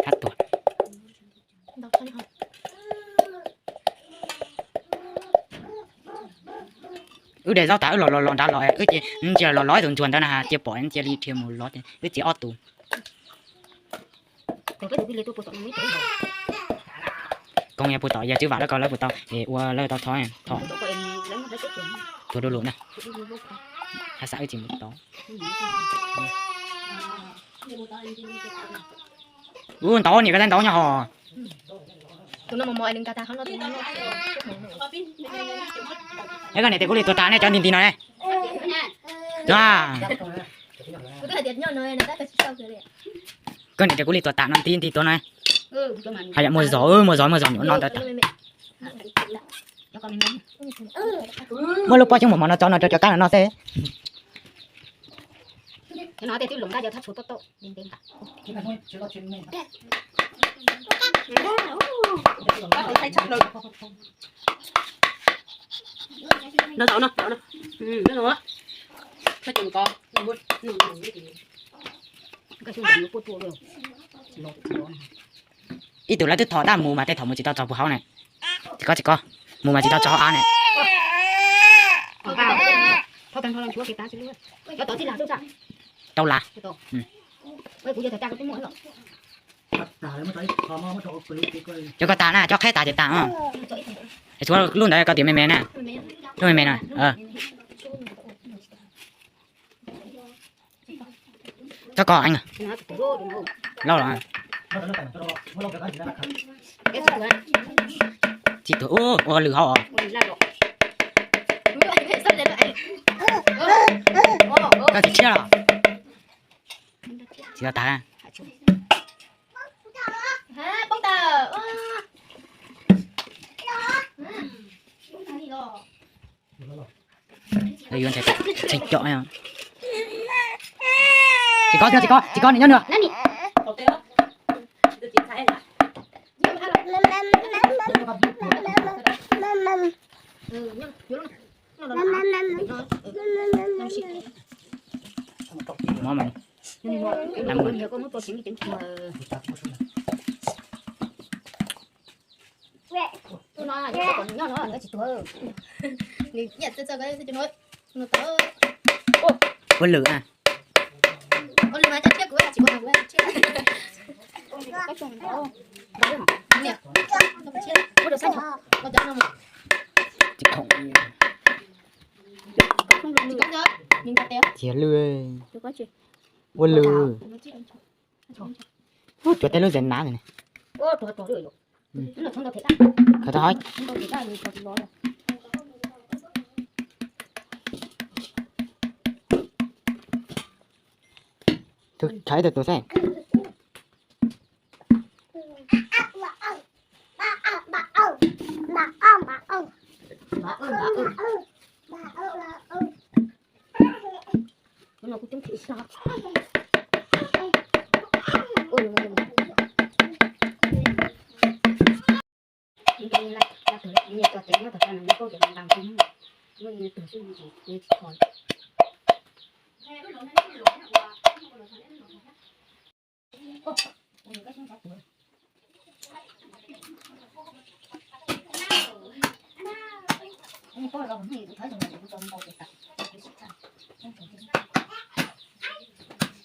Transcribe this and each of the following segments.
Thab tuag. Wb de zaub tas wb los los los nrad los wb ces ntsia los los ib tug ntsuag ntawd na cia pom cia li dhia mus los wb txiv ob tug. Koom yog puas tom yog tswv vam lawv ko lawv puas tau es ua lawv tau thov thov. Tuag du lug na. Hab xav wb tsis mus tod. Ub ntau niam koj tab ntau nyob hos. Es koj niam tes kuv li tuag tas ne cov nti nti no ne. Koj niam tes kuv li tuag tas no nti nti tuag no. Hais yam muaj zog muaj zog muaj zog nyuam no ntawd tas. Muab lub pob xyoob mos mos no tso no rau cov kab no no xwb. Ib tug lawv twb thov tab mus mas tej thaum mus tsis tau txog puag hauv na. Tsis kov tsis kov, mus mas tsis tau txog hauv av na. Rau las. Cov koj tas na, cov qheb tas ces tas. Tshuav lub ntawd koj tias me me na. Lub me me no. Txhob kov eev. Lauj los. Tsis tuag ua lwm hauv os. Koj tsis tshiab los. Tsis tau tas. Yuav ntshai tseem com. Tsis kov, tsis kov, tsis kov, nws nyob nws. Mov mas. Ua lwm a. Thiab lwm. Ua lwm. Ub, cuav tej lub zes nav ne. Khaws tau hov. Tus thaib tus tus xwb.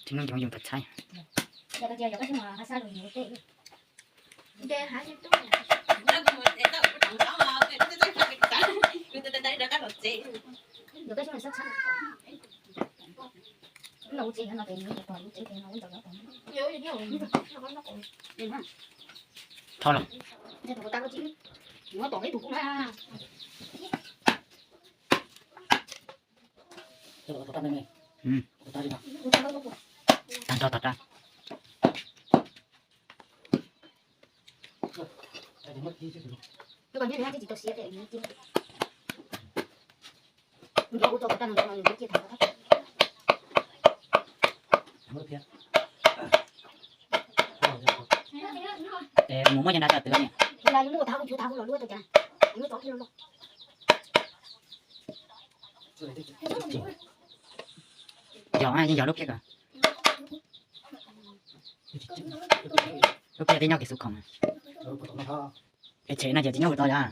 Tsis nyob cov yoov tag thaib. Thov los. Tag nrho tag nrho. Mus muab cov nra tawm twg niam. Yog, yog lub phiab ko. Lub phiab tib nyob kiag xub khoom. Es tshem no ces tsis nyob hauv tau yom.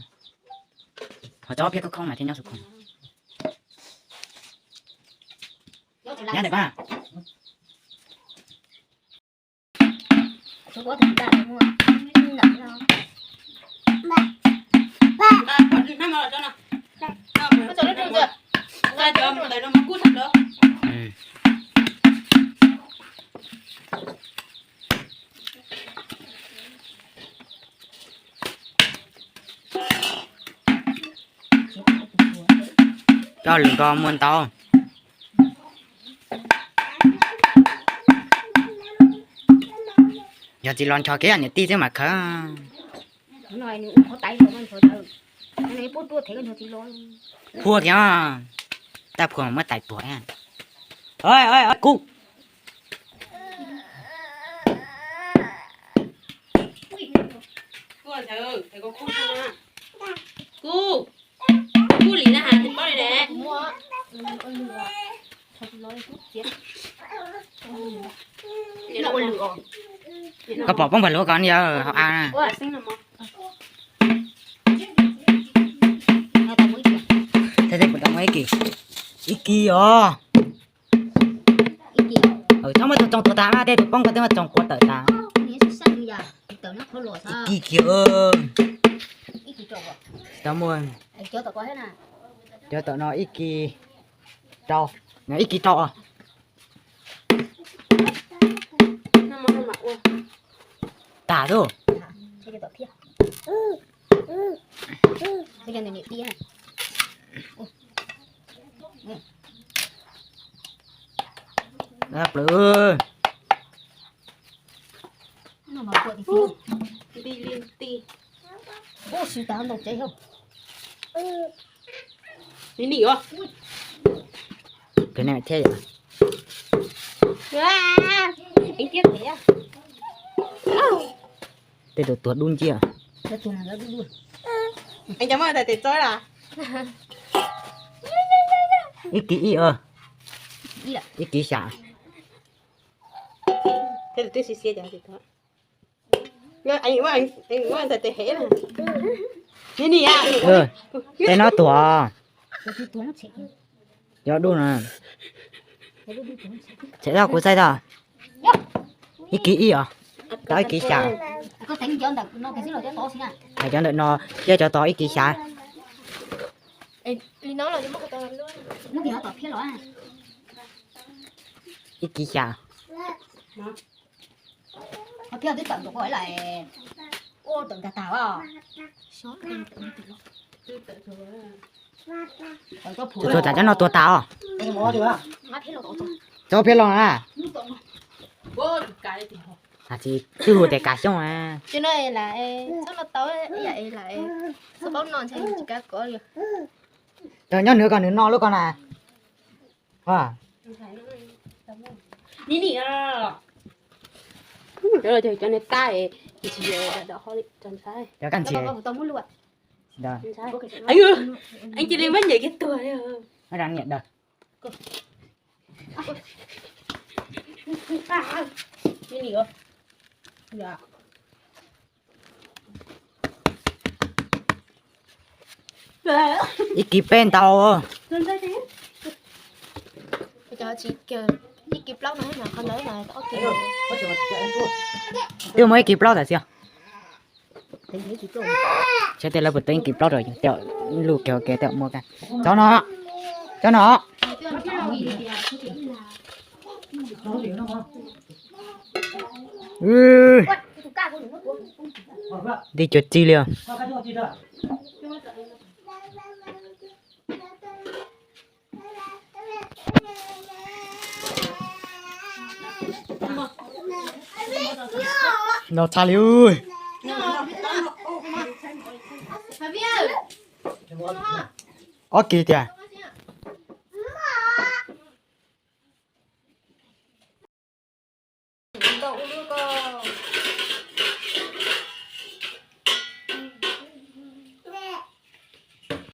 Ho tsob phiab khoob khoob mas thiaj nyob xub khoom. Nyab ntawm pab. Coj lwm ko muaj ntau. Yog tsis los nrho kev niam tij xwb mas khawv. Phua kiag, tab phua muab tais tuag. Kub, kub li na has paub li ne. Koj pom poob npawg luav ko yog hauv av na. Tej puas tau muaj ib kis, ib kis os. Txhob muab tus tsoo tuag tas, tej tus poob ko twb muab tsoo quav tawm tas. Ib kis kiag. Tau muaj. Cov tom no ib kis rau, ib kis rau os. Tas tus. Plaws. Nim thiab. Tej tus tuag dub nciab. Ib kis ib, ib kis xya. Tej no tuag. Cov dub no. Tshem tau kuv txaij tau. Ib kis ib os. Tau ib kis xya. Hais cov ntawm no thiab cov tod ib kis xya. Ib kis xya. Tus tuag tas cov no tuag tas os. Tsob phiab los na. Twb hu tias kav xyooj. Tsob no tau, tsob paub no ntshe tsis kav kov li. Nyob nws ko nws no lub ko na. Cov niag tab, cov kab ntxhias. Cia li muab ncaim kiag tuag li. Ib kis peb ntau. Twb muaj ib kis plaub tam xiv. Saib tej lawv puas tau ib kis plaub rau, tej lus kiag ua ke tej muaj kab. Tsob no, tsob no. Nti cuag tsi li os. No txha li. Ob kis tiag.